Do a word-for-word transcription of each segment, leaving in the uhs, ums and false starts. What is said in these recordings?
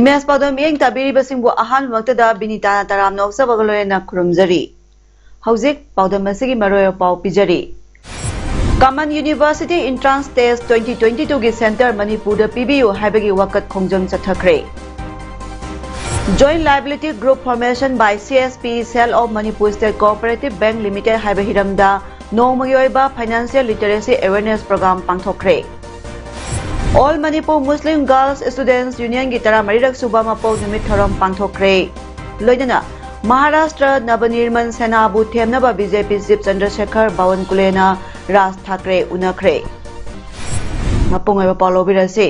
Image ꯄꯥꯎꯗꯝ ꯃꯤꯠꯌꯦꯡ ꯇꯥꯕꯤꯔꯤꯕꯁꯤꯡꯕꯨ ꯑꯍꯥꯟꯕꯃꯛꯇꯗ ꯕꯤꯅꯤꯇꯥꯅ ꯇꯔꯥꯝꯅ ꯑꯣꯛꯆꯕꯒ ꯂꯣꯏꯅꯅ ꯈꯨꯔꯨꯝꯖꯔꯤ꯫ ꯍꯧꯖꯤꯛ ꯄꯥꯎꯗꯝ ꯑꯁꯤꯒꯤ ꯃꯔꯨꯑꯣꯏꯕ ꯄꯥꯎ ꯄꯤꯖꯔꯤ꯫ Common University Entrance Test twenty twenty-two ꯒꯤ center ꯃꯅꯤꯄꯨꯔꯗ ꯄꯤꯕꯤꯌꯨ ꯍꯥꯏꯕꯒꯤ ꯋꯥꯀꯠ ꯈꯣꯡꯖꯪ ꯆꯠꯊꯈ꯭ꯔꯦ꯫ Joint Liability Group Formation by C S P Cell of Manipur State Cooperative Bank Limited ꯍꯥꯏꯕ ꯍꯤꯔꯝꯗ ꯅꯣꯡꯃꯒꯤ ꯑꯣꯏꯕ Financial Literacy Awareness Program ꯄꯥꯡꯊꯣꯛꯈ꯭ꯔꯦ꯫ All Manipur Muslim Girls Students Union ꯒꯤ ꯇꯔꯥꯃꯔꯤꯔꯛ ꯁꯨꯕ ꯃꯄꯣꯛ ꯅꯨꯃꯤꯠ ꯊꯧꯔꯝ ꯄꯥꯡꯊꯣꯛꯈ꯭ꯔꯦ꯫ ꯂꯣꯏꯅꯅ ꯃꯍꯥꯔꯥꯁꯇ꯭ꯔ ꯅꯕꯅꯤꯔꯃꯟ ꯁꯦꯅꯥꯕꯨ ꯊꯦꯝꯅꯕ B J P Chief Chandrashekhar ꯕꯥꯋꯟꯀꯨꯂꯦꯅ ꯔꯥꯖ ꯊꯥꯀ꯭ꯔꯦ ꯎꯅꯈ꯭ꯔꯦ꯫ ꯃꯄꯨꯡ ꯑꯣꯏꯕ ꯄꯥꯎ ꯂꯧꯕꯤꯔꯁꯤ꯫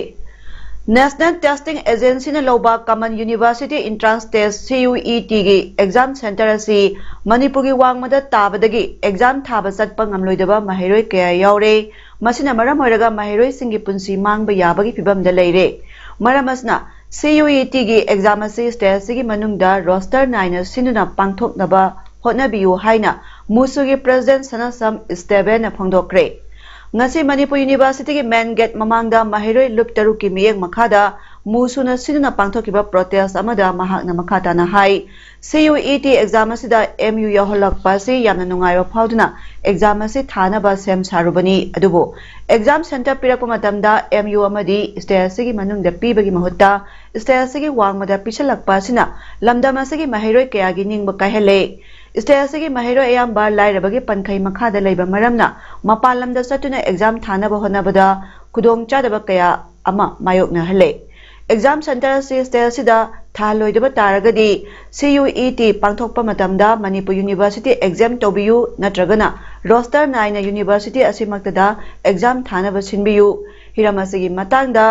National Testing Agency ꯅ ꯂꯧꯕ Common University Entrance Test, C U E T, ꯒꯤ exam center ꯑꯁꯤ ꯃꯅꯤꯄꯨꯔꯒꯤ ꯋꯥꯡꯃꯗ ꯇꯥꯕꯗꯒꯤ exam ꯊꯥꯕ ꯆꯠꯄ ꯉꯝꯂꯣꯏꯗꯕ ꯃꯍꯩꯔꯣꯏ ꯀꯌꯥ ꯌꯥꯎꯔꯦ꯫ ꯃꯁꯤꯅ ꯃꯔꯝ ꯑꯣꯏꯔꯒ ꯃꯍꯩꯔꯣꯏꯁꯤꯡꯒꯤ ꯄꯨꯟꯁꯤ ꯃꯥꯡꯕ ꯌꯥꯕꯒꯤ ꯐꯤꯚꯝꯗ ꯂꯩꯔꯦ꯫ ꯃꯔꯝ ꯑꯁꯤꯅ, C U E T ꯒꯤ exam ꯑꯁꯤ state ꯑꯁꯤꯒꯤ ꯃꯅꯨꯡꯗ roster ꯅꯥꯏꯅ ꯁꯤꯟꯗꯨꯅ ꯄꯥꯡꯊꯣꯛꯅꯕ ꯍꯣꯠꯅꯕꯤꯌꯨ ꯍꯥꯏꯅ MUSU ꯒꯤ President ꯁꯅꯥꯁꯝ ꯁ꯭ꯇꯦꯕꯦꯟꯅ ꯐꯣꯡꯗꯣꯛꯈ꯭ꯔꯦ꯫ ꯉꯁꯤ ꯃꯅꯤꯄꯨꯔ University ꯒꯤ main gate ꯃꯃꯥꯡꯗ ꯃꯍꯩꯔꯣꯏ ꯂꯨꯞ ꯇꯔꯨꯛꯀꯤ ꯃꯤꯠꯌꯦꯡ ꯃꯈꯥꯗ MUSU ꯅ ꯁꯤꯟꯗꯨꯅ ꯄꯥꯡꯊꯣꯛꯈꯤꯕ protest ꯑꯃꯗ ꯃꯍꯥꯛꯅ ꯃꯈꯥ ꯇꯥꯅ ꯍꯥꯏ, C U E T exam ꯑꯁꯤꯗ M U ꯌꯥꯎꯍꯜꯂꯛꯄ ꯑꯁꯤ ꯌꯥꯝꯅ ꯅꯨꯡꯉꯥꯏꯕ ꯐꯥꯎꯗꯨꯅ exam ꯑꯁꯤ ꯊꯥꯅꯕ ꯁꯦꯝ ꯁꯥꯔꯨꯕꯅꯤ, ꯑꯗꯨꯕꯨ exam center ꯄꯤꯔꯛꯄ ꯃꯇꯝꯗ M U ꯑꯃꯗꯤ state ꯑꯁꯤꯒꯤ ꯃꯅꯨꯡꯗ ꯄꯤꯕꯒꯤ ꯃꯍꯨꯠꯇ state ꯑꯁꯤꯒꯤ ꯋꯥꯡꯃꯗ ꯄꯤꯁꯜꯂꯛꯄ ꯑꯁꯤꯅ ꯂꯝꯗꯝ ꯑꯁꯤꯒꯤ ꯃꯍꯩꯔꯣꯏ ꯀꯌꯥꯒꯤ ꯅꯤꯡꯕ ꯀꯥꯏꯍꯜꯂꯦ꯫ State ꯑꯁꯤꯒꯤ ꯃꯍꯩꯔꯣꯏ ꯑꯌꯥꯝꯕ ꯂꯥꯏꯔꯕꯒꯤ ꯄꯟꯈꯩ ꯃꯈꯥꯗ ꯂꯩꯕ ꯃꯔꯝꯅ ꯃꯄꯥꯟ ꯂꯝꯗ ꯆꯠꯇꯨꯅ exam ꯊꯥꯅꯕ ꯍꯣꯠꯅꯕꯗ ꯈꯨꯗꯣꯡꯆꯥꯗꯕ ꯀꯌꯥ ꯑꯃ ꯃꯥꯌꯣꯛꯅꯍꯜꯂꯦ꯫ Exam center ꯑꯁꯤ state ꯑꯁꯤꯗ ꯊꯥꯍꯜꯂꯣꯏꯗꯕ ꯇꯥꯔꯒꯗꯤ, C U E T ꯄꯥꯡꯊꯣꯛꯄ ꯃꯇꯝꯗ ꯃꯅꯤꯄꯨꯔ University exempt ꯇꯧꯕꯤꯌꯨ, ꯅꯠꯇ꯭ꯔꯒꯅ roster ꯅꯥꯏꯅ university ꯑꯁꯤꯃꯛꯇꯗ exam ꯊꯥꯅꯕ ꯁꯤꯟꯕꯤꯌꯨ꯫ ꯍꯤꯔꯝ ꯑꯁꯤꯒꯤ ꯃꯇꯥꯡꯗ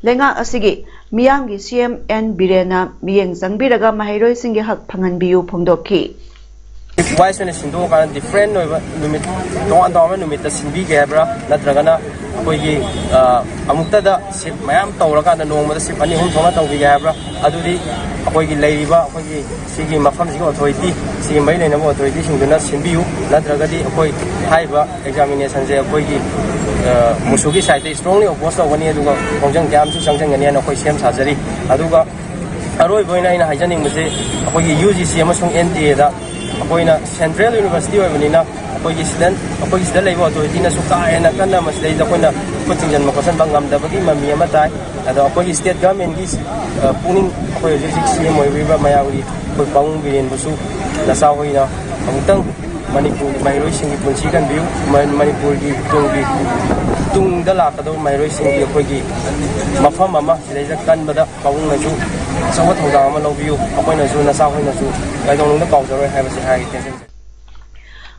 ꯂꯩꯉꯥꯛ ꯑꯁꯤꯒꯤ ꯃꯤꯌꯥꯝꯒꯤ ꯁꯤ ꯑꯦꯝ ꯑꯦꯟ ꯕꯤꯔꯦꯟꯅ ꯃꯤꯠꯌꯦꯡ ꯆꯪꯕꯤꯔꯒ ꯃꯍꯩꯔꯣꯏꯁꯤꯡꯒꯤ ꯍꯛ ꯐꯪꯍꯟꯕꯤꯌꯨ ꯐꯣꯡꯗꯣꯛꯈꯤ꯫ ꯋꯥꯏꯁ ꯑꯣꯏꯅ ꯁꯤꯟꯗꯣꯛꯑꯀꯥꯟꯗ ꯗꯤꯐ꯭ꯔꯦꯟ ꯑꯣꯏꯕ ꯅꯨꯃꯤꯠ, ꯇꯣꯉꯥꯟ ꯇꯣꯉꯥꯟꯕ ꯅꯨꯃꯤꯠꯇ ꯁꯤꯟꯕꯤꯒꯦ ꯍꯥꯏꯕ꯭ꯔꯥ, ꯅꯠꯇ꯭ꯔꯒꯅ ꯑꯩꯈꯣꯏꯒꯤ ꯑ, ꯑꯃꯨꯛꯇꯗ ꯁꯤꯞ ꯃꯌꯥꯝ ꯇꯧꯔꯀꯥꯟꯗ ꯅꯣꯡꯃꯗ ꯁꯤꯞ ꯑꯅꯤ ꯑꯍꯨꯝ ꯊꯣꯛꯅ ꯇꯧꯕꯤꯒꯦ ꯍꯥꯏꯕ꯭ꯔꯥ? ꯑꯗꯨꯗꯤ ꯑꯩꯈꯣꯏꯒꯤ ꯂꯩꯔꯤꯕ ꯑꯩꯈꯣꯏꯒꯤ ꯁꯤꯒꯤ ꯃꯐꯝꯁꯤꯒꯤ ꯑꯣꯊꯣꯔꯤꯇꯤ, ꯁꯤꯒꯤ ꯃꯔꯤ ꯂꯩꯅꯕ ꯑꯣꯊꯣꯔꯤꯇꯤꯁꯤꯡꯗꯨꯅ ꯁꯤꯟꯕꯤꯌꯨ, ꯅꯠꯇ꯭ꯔꯒꯗꯤ ꯑꯩꯈꯣꯏ ꯍꯥꯏꯔꯤꯕ ꯑꯦꯛꯖꯥꯃꯤꯅꯦꯁꯟꯁꯦ ꯑꯩꯈꯣꯏꯒꯤ ꯑ, ꯃꯨꯁꯨꯒꯤ ꯁꯥꯏꯠꯇ ꯏꯁꯇ꯭ꯔꯣꯡꯂꯤ ꯑꯣꯄꯣꯖ ꯇꯧꯒꯅꯤ, ꯑꯗꯨꯒ ꯈꯣꯡꯖꯪ ꯀꯌꯥ ꯑꯃꯁꯨ ꯆꯪꯁꯤꯟꯒꯅꯤ ꯍꯥꯏꯅ ꯑꯩꯈꯣꯏ ꯁꯦꯝ ꯁꯥꯖꯔꯤ꯫ ꯑꯗꯨꯒ ꯑꯔꯣꯏꯕ ꯑꯣꯏꯅ ꯑꯩꯅ ꯍꯥꯏꯖꯅꯤꯡꯕꯁꯦ, ꯑꯩꯈꯣꯏꯒꯤ ꯌꯨ ꯖꯤ ꯁꯤ ꯑꯃꯁꯨꯡ ꯑꯦꯟ ꯇꯤ ꯑꯦꯗ ꯑꯩꯈꯣꯏꯅ ꯁꯦꯟꯇ꯭ꯔꯦꯜ ꯌꯨꯅꯤꯚꯔꯁꯤꯇꯤ ꯑꯣꯏꯕꯅꯤꯅ ꯑꯩꯈꯣꯏꯒꯤ ꯁꯤꯗ, ꯑꯩꯈꯣꯏꯒꯤ ꯁꯤꯗ ꯂꯩꯕ ꯑꯣꯊꯣꯔꯤꯇꯤꯅꯁꯨ ꯀꯥ ꯍꯦꯟꯅ ꯀꯟꯅ ꯃꯁꯤꯗꯩꯗ ꯑꯩꯈꯣꯏꯅ ꯈꯨꯠ ꯊꯤꯡꯖꯤꯟꯕ ꯈꯣꯠꯆꯟꯕ ꯉꯝꯗꯕꯒꯤ ꯃꯃꯤ ꯑꯃ ꯇꯥꯏ꯫ ꯑꯗꯣ ꯑꯩꯈꯣꯏꯒꯤ ꯁ꯭ꯇꯦꯠ ꯒꯚꯔꯟꯃꯦꯟꯒꯤ, ꯑ, ꯄꯨꯛꯅꯤꯡ, ꯑꯩꯈꯣꯏ ꯍꯧꯖꯤꯛ ꯍꯧꯖꯤꯛ ꯁꯤ ꯑꯦꯝ ꯑꯣꯏꯕꯤꯔꯤꯕ ꯃꯌꯥꯝꯒꯤ ꯑꯩꯈꯣꯏ ꯄꯥꯕꯨꯡ ꯕꯤꯔꯦꯟꯕꯨꯁꯨ ꯅꯆꯥ ꯍꯣꯏꯅ ꯑꯃꯨꯛꯇꯪ ꯃꯅꯤꯄꯨꯔꯒꯤ ꯃꯍꯩꯔꯣꯏꯁꯤꯡꯒꯤ ꯄꯨꯟꯁꯤ ꯀꯟꯕꯤꯌꯨ꯫ ꯃ-, ꯃꯅꯤꯄꯨꯔꯒꯤ ꯇꯨꯡꯒꯤ, ꯇꯨꯡꯗ ꯂꯥꯛꯀꯗꯧꯕ ꯃꯍꯩꯔꯣꯏꯁꯤꯡꯒꯤ ꯑꯩꯈꯣꯏꯒꯤ ꯃꯐꯝ ꯑꯃ ꯁꯤꯗꯩꯗ ꯀꯟꯕꯗ ꯄꯥꯕꯨꯡꯅꯁꯨ ꯑꯆꯧꯕ ꯊꯧꯗꯥꯡ ꯑꯃ ꯂꯧꯕꯤꯌꯨ꯫ ꯑꯩꯈꯣꯏꯅꯁꯨ, ꯅꯆꯥ ꯍꯣꯏꯅꯁꯨ ꯀꯩꯗꯧꯅꯨꯡꯗ ꯀꯥꯎꯖꯔꯣꯏ ꯍꯥꯏꯕꯁꯤ ꯍꯥꯏꯒꯦ꯫ ꯇꯦꯟꯁꯟ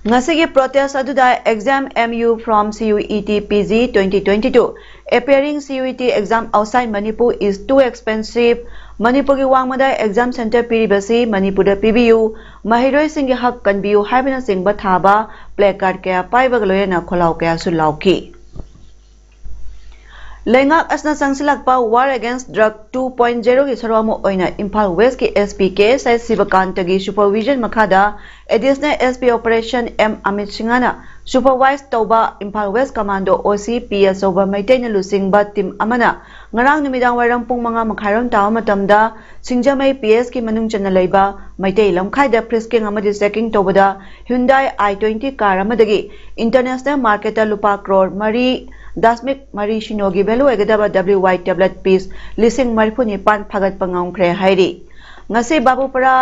ꯉꯁꯤꯒꯤ ꯄ꯭ꯔꯣꯇꯦꯁ ꯑꯗꯨꯗ Exam M U from C U E T P G twenty twenty-two, Appearing C U E T exam outside Manipur is too expensive, ꯃꯅꯤꯄꯨꯔꯒꯤ ꯋꯥꯡꯃꯗ ꯑꯦꯛꯖꯥꯝ ꯁꯦꯟꯇꯔ ꯄꯤꯔꯤꯕꯁꯤ ꯃꯅꯤꯄꯨꯔꯗ ꯄꯤꯕꯤꯌꯨ, ꯃꯍꯩꯔꯣꯏꯁꯤꯡꯒꯤ ꯍꯛ ꯀꯟꯕꯤꯌꯨ ꯍꯥꯏꯕꯅꯆꯤꯡꯕ ꯊꯥꯕ ꯄ꯭ꯂꯦ ꯀꯥꯔꯗ ꯀꯌꯥ ꯄꯥꯏꯕꯒ ꯂꯣꯏꯅꯅ ꯈꯣꯜꯂꯥꯎ ꯀꯌꯥꯁꯨ ꯂꯥꯎꯈꯤ꯫ ꯂꯩꯉꯥꯛ ꯑꯁꯤꯅ ꯆꯪꯁꯤꯜꯂꯛꯄ War Against Drug two point zero ꯒꯤ ꯁꯔꯨꯛ ꯑꯃ ꯑꯣꯏꯅ ꯏꯝꯐꯥꯜ ꯋꯦꯁꯀꯤ S P K S I ꯁꯤꯕꯀꯥꯟꯇꯒꯤ supervision ꯃꯈꯥꯗ Additional S P Operation M Amit ꯁꯤꯡꯍꯅ supervise ꯇꯧꯕ Imphal West commando O C P ꯑꯆꯧꯕ ꯃꯩꯇꯩꯅ ꯂꯨꯆꯤꯡꯕ ꯇꯤꯝ ꯑꯃꯅ ꯉꯔꯥꯡ ꯅꯨꯃꯤꯗꯥꯡ ꯋꯥꯏꯔꯝ ꯄꯨꯡ ꯃꯉꯥ ꯃꯈꯥꯏꯔꯣꯝ ꯇꯥꯕ ꯃꯇꯝꯗ ꯁꯤꯡꯖꯃꯩ P S ꯀꯤ ꯃꯅꯨꯡ ꯆꯟꯅ ꯂꯩꯕ ꯃꯩꯇꯩ ꯂꯝꯈꯥꯏꯗ frisking ꯑꯃꯗꯤ checking ꯇꯧꯕꯗ Hyundai I twenty car ꯑꯃꯗꯒꯤ international market ꯇ ꯂꯨꯄꯥ ꯀ꯭ꯔꯣꯔ ꯃꯔꯤ ꯗꯁꯃꯤꯛ ꯃꯔꯤ ꯁꯤꯅꯣꯒꯤ value ꯑꯣꯏꯒꯗꯕ W Y tablet piece ꯂꯤꯁꯤꯡ ꯃꯔꯤꯐꯨ ꯅꯤꯄꯥꯟ ꯐꯥꯒꯠꯄ ꯉꯝꯈ꯭ꯔꯦ ꯍꯥꯏꯔꯤ꯫ ꯉꯁꯤ ꯕꯥꯕꯨꯄꯨꯔꯥ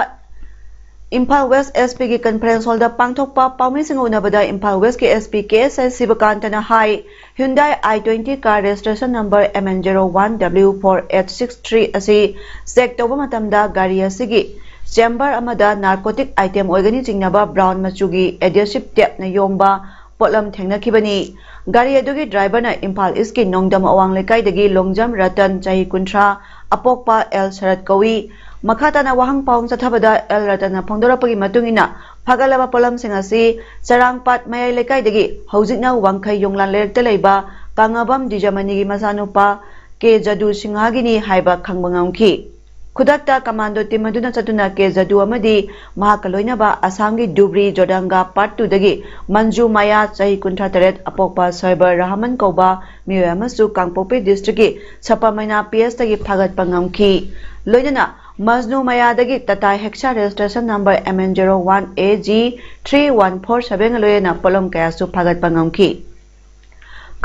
ꯏꯝꯐꯥꯜ ꯋꯦꯁ S P ꯒꯤ conference hall ꯗ ꯄꯥꯡꯊꯣꯛꯄ ꯄꯥꯎꯃꯤꯁꯤꯡꯒ ꯎꯅꯕꯗ ꯏꯝꯐꯥꯜ ꯋꯦꯁꯀꯤ S P K S I ꯁꯤꯕꯀꯥꯟꯇꯅ high, Hyundai I twenty car registration number M N zero one W four eight six three ꯑꯁꯤ check ꯇꯧꯕ ꯃꯇꯝꯗ ꯒꯥꯔꯤ ꯑꯁꯤꯒꯤ chamber ꯑꯃꯗ narcotic item ꯑꯣꯏꯒꯅꯤ ꯆꯤꯡꯅꯕ brown ꯃꯆꯨꯒꯤ adhesive tape ꯅ ꯌꯣꯝꯕ ꯄꯣꯠꯂꯝ ꯊꯦꯡꯅꯈꯤꯕꯅꯤ꯫ ꯒꯥꯔꯤ ꯑꯗꯨꯒꯤ ꯗ꯭ꯔꯥꯏꯚꯔꯅ ꯏꯝꯐꯥꯜ ꯏꯁꯀꯤ ꯅꯣꯡꯗꯝ ꯑꯋꯥꯡ ꯂꯩꯀꯥꯏꯗꯒꯤ ꯂꯣꯡꯖꯝ ꯔꯇꯟ, ꯆꯍꯤ ꯀꯨꯟꯊ꯭ꯔꯥ, ꯑꯄꯣꯛꯄ ꯑꯦꯜ ꯁꯔꯠ ꯀꯧꯏ꯫ ꯃꯈꯥ ꯇꯥꯅ ꯋꯥꯍꯪ ꯄꯥꯎꯍꯪ ꯆꯠꯊꯕꯗ ꯑꯦꯜ ꯔꯇꯟꯅ ꯐꯣꯡꯗꯣꯔꯛꯄꯒꯤ ꯃꯇꯨꯡ ꯏꯟꯅ, ꯐꯒꯠꯂꯕ ꯄꯣꯠꯂꯝꯁꯤꯡ ꯑꯁꯤ ꯆꯔꯥꯡꯄꯥꯠ ꯃꯌꯥꯏ ꯂꯩꯀꯥꯏꯗꯒꯤ ꯍꯧꯖꯤꯛꯅ ꯋꯥꯡꯈꯩ ꯌꯣꯡꯂꯥꯟ ꯂꯩꯔꯛꯇ ꯂꯩꯕ ꯀꯪꯉꯥꯕꯝ ꯗꯤꯖꯃꯅꯤꯒꯤ ꯃꯆꯥꯅꯨꯄꯥ ꯀꯦ ꯖꯗꯨ ꯁꯤꯡꯍꯒꯤꯅꯤ ꯍꯥꯏꯕ ꯈꯪꯕ ꯉꯝꯈꯤ꯫ ꯈꯨꯗꯛꯇ ꯀꯃꯥꯟꯗꯣ ꯇꯤꯝ ꯑꯗꯨꯅ ꯆꯠꯇꯨꯅ ꯀꯦ ꯖꯗꯨ ꯑꯃꯗꯤ ꯃꯍꯥꯛꯀ ꯂꯣꯏꯅꯕ ꯑꯁꯥꯝꯒꯤ ꯙꯨꯕ꯭ꯔꯤ ꯖꯣꯗꯥꯡꯒꯥ ꯄꯥꯔꯠ ꯇꯨꯗꯒꯤ ꯃꯟꯖꯨ ꯃꯌꯥ, ꯆꯍꯤ ꯀꯨꯟꯊ꯭ꯔꯥ ꯇꯔꯦꯠ, ꯑꯄꯣꯛꯄ ꯁꯣꯏꯕꯔ ꯔꯍꯃꯟ ꯀꯧꯕ ꯃꯤꯑꯣꯏ ꯑꯃꯁꯨ ꯀꯥꯡꯄꯣꯛꯄꯤ ꯗꯤꯁꯇ꯭ꯔꯤꯛꯀꯤ ꯁꯄꯥꯃꯩꯅꯥ ꯄꯤ ꯑꯦꯁꯇꯒꯤ ꯐꯥꯒꯠꯄ ꯉꯝꯈꯤ꯫ ꯂꯣꯏꯅꯅ ꯃꯖꯅꯨ ꯃꯌꯥꯗꯒꯤ Tata Hexa registration number M N zero one A G three one four ꯁꯚꯦꯟꯒ ꯂꯣꯏꯅꯅ ꯄꯣꯠꯂꯝ ꯀꯌꯥꯁꯨ ꯐꯥꯒꯠꯄ ꯉꯝꯈꯤ꯫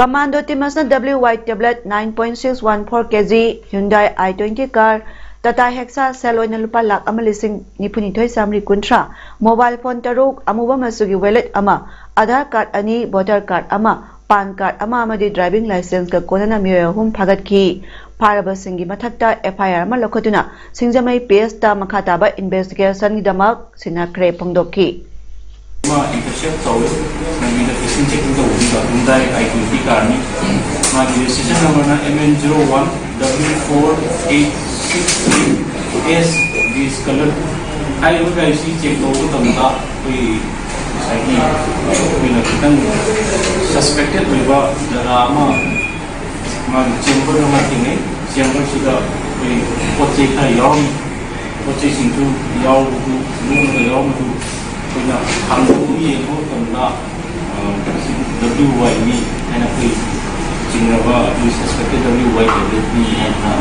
ꯀꯃꯥꯟꯗꯣ ꯇꯤꯝ ꯑꯁꯤꯅ W Y tablet nine point six one four K G, Hyundai I twenty car, Tata Hexa ꯁꯦꯜ ꯑꯣꯏꯅ ꯂꯨꯄꯥ ꯂꯥꯈ ꯑꯃ ꯂꯤꯁꯤꯡ ꯅꯤꯐꯨ ꯅꯤꯊꯣꯏ ꯆꯥꯃꯔꯤ ꯀꯨꯟꯊ꯭ꯔꯥ, ꯃꯣꯕꯥꯏꯜ ꯐꯣꯟ ꯇꯔꯨꯛ, ꯑꯃꯨꯕ ꯃꯆꯨꯒꯤ ꯋꯦꯂꯦꯠ ꯑꯃ, ꯑꯙꯥꯔ ꯀꯥꯔꯗ ꯑꯅꯤ, ꯚꯣꯇꯔ ꯀꯥꯔꯗ ꯑꯃ, ꯄꯥꯟ ꯀꯥꯔꯗ ꯑꯃ ꯑꯃꯗꯤ ꯗ꯭ꯔꯥꯏꯚꯤꯡ ꯂꯥꯏꯁꯦꯟꯁꯀ ꯀꯣꯟꯅꯅ ꯃꯤꯑꯣꯏ ꯑꯍꯨꯝ ꯐꯥꯒꯠꯈꯤ꯫ ꯐꯥꯔꯕꯁꯤꯡꯒꯤ ꯃꯊꯛꯇ ꯑꯦꯐ ꯑꯥꯏ ꯑꯥꯔ ꯑꯃ ꯂꯧꯈꯠꯇꯨꯅ ꯁꯤꯡꯖꯃꯩ ꯄꯤ ꯑꯦꯁꯇ ꯃꯈꯥ ꯇꯥꯕ ꯏꯟꯚꯦꯁꯇꯤꯒꯦꯁꯟꯒꯤꯗꯃꯛ ꯁꯤꯟꯅꯈ꯭ꯔꯦ ꯐꯣꯡꯗꯣꯛꯈꯤ꯫ ꯑꯃ ꯏꯟꯇꯔꯁꯦꯞ ꯇꯧꯏ꯫ ꯂꯝꯕꯤꯗ ꯄꯦꯁꯦꯟ ꯆꯦꯀꯤꯡ ꯇꯧꯕꯗꯨꯗ ꯍ꯭ꯌꯨꯟꯗꯥꯏ ꯑꯥꯏ ꯇ꯭ꯋꯦꯟꯇꯤ ꯀꯥꯔꯅꯤ꯫ ꯃꯥꯒꯤ ꯔꯦꯖꯤꯁꯇ꯭ꯔꯦꯁꯟ ꯅꯝꯕꯔꯅ M N zero one W four eight six three ash grey colour. ꯍꯥꯏꯔꯤꯕ ꯒꯥꯔꯤꯁꯤ ꯆꯦꯛ ꯇꯧꯕ ꯃꯇꯝꯗ ꯑꯩꯈꯣꯏ ꯉꯁꯥꯏꯒꯤ ꯑꯩꯈꯣꯏꯅ ꯈꯤꯇꯪ ꯁꯁꯄꯦꯛꯇꯦꯠ ꯑꯣꯏꯕ ꯖꯒꯥ ꯑꯃ, ꯃꯥꯒꯤ ꯆꯦꯝꯕꯔ ꯑꯃ ꯊꯦꯡꯅꯩ꯫ ꯆꯦꯝꯕꯔꯁꯤꯗ ꯑꯩꯈꯣꯏ ꯄꯣꯠ ꯆꯩ ꯈꯔ ꯌꯥꯎꯔꯝꯃꯤ꯫ ꯄꯣꯠ ꯆꯩꯁꯤꯡꯁꯨ ꯌꯥꯎꯕꯗꯨ, ꯂꯣꯡꯗ ꯌꯥꯎꯔꯝꯕꯗꯨ ꯑꯩꯈꯣꯏꯅ ꯍꯥꯡꯗꯣꯛꯑꯒ ꯌꯦꯡꯕ ꯃꯇꯝꯗ, ꯑ, ꯃꯁꯤ ꯗꯕ꯭ꯂꯤꯎ ꯋꯥꯏꯅꯤ ꯍꯥꯏꯅ ꯑꯩꯈꯣꯏ ꯆꯤꯡꯅꯕ, ꯑꯩꯈꯣꯏ ꯁꯁꯄꯦꯛꯇꯦꯠ ꯗꯕ꯭ꯂꯤꯎ ꯋꯥꯏ ꯇꯦꯕ꯭ꯂꯦꯠꯅꯤ ꯍꯥꯏꯅ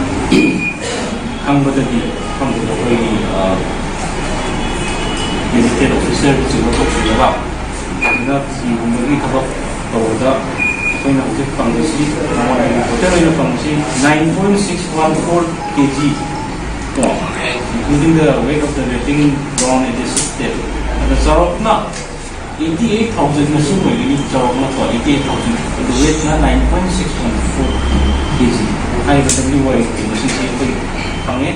ꯈꯪꯕꯗꯒꯤ ꯃꯐꯝꯗꯨꯗ ꯑꯩꯈꯣꯏꯒꯤ, ꯑ, ꯒꯦꯖꯦꯇꯦꯠ ꯑꯣꯐꯤꯁꯔꯅꯆꯤꯡꯕ ꯀꯧꯁꯤꯜꯂꯒ ꯑꯗꯨꯗ ꯊꯤꯍꯨꯝꯕꯒꯤ ꯊꯕꯛ ꯇꯧꯕꯗ ꯑꯩꯈꯣꯏꯅ ꯍꯧꯖꯤꯛ ꯐꯪꯕꯁꯤ, ꯃꯉꯣꯟꯗꯒꯤ ꯇꯣꯇꯦꯜ ꯑꯣꯏꯅ ꯐꯪꯕꯁꯤ nine point six one four K G, ꯀꯣ, including the weight of the rating drawn at the sixth test꯫ ꯑꯗ ꯆꯥꯎꯔꯥꯛꯅ eighty eight thousand ꯃꯁꯤꯡ ꯑꯣꯏꯒꯅꯤ, ꯆꯥꯎꯔꯥꯛꯅ ꯀꯣ, eighty eight thousand꯫ ꯑꯗꯨ ꯋꯦꯠꯅ nine point six one four K G꯫ ꯍꯥꯏꯔꯤꯕ W ꯋꯥꯏ ꯃꯁꯤꯡꯁꯤ ꯑꯩꯈꯣꯏ ꯐꯪꯉꯦ꯫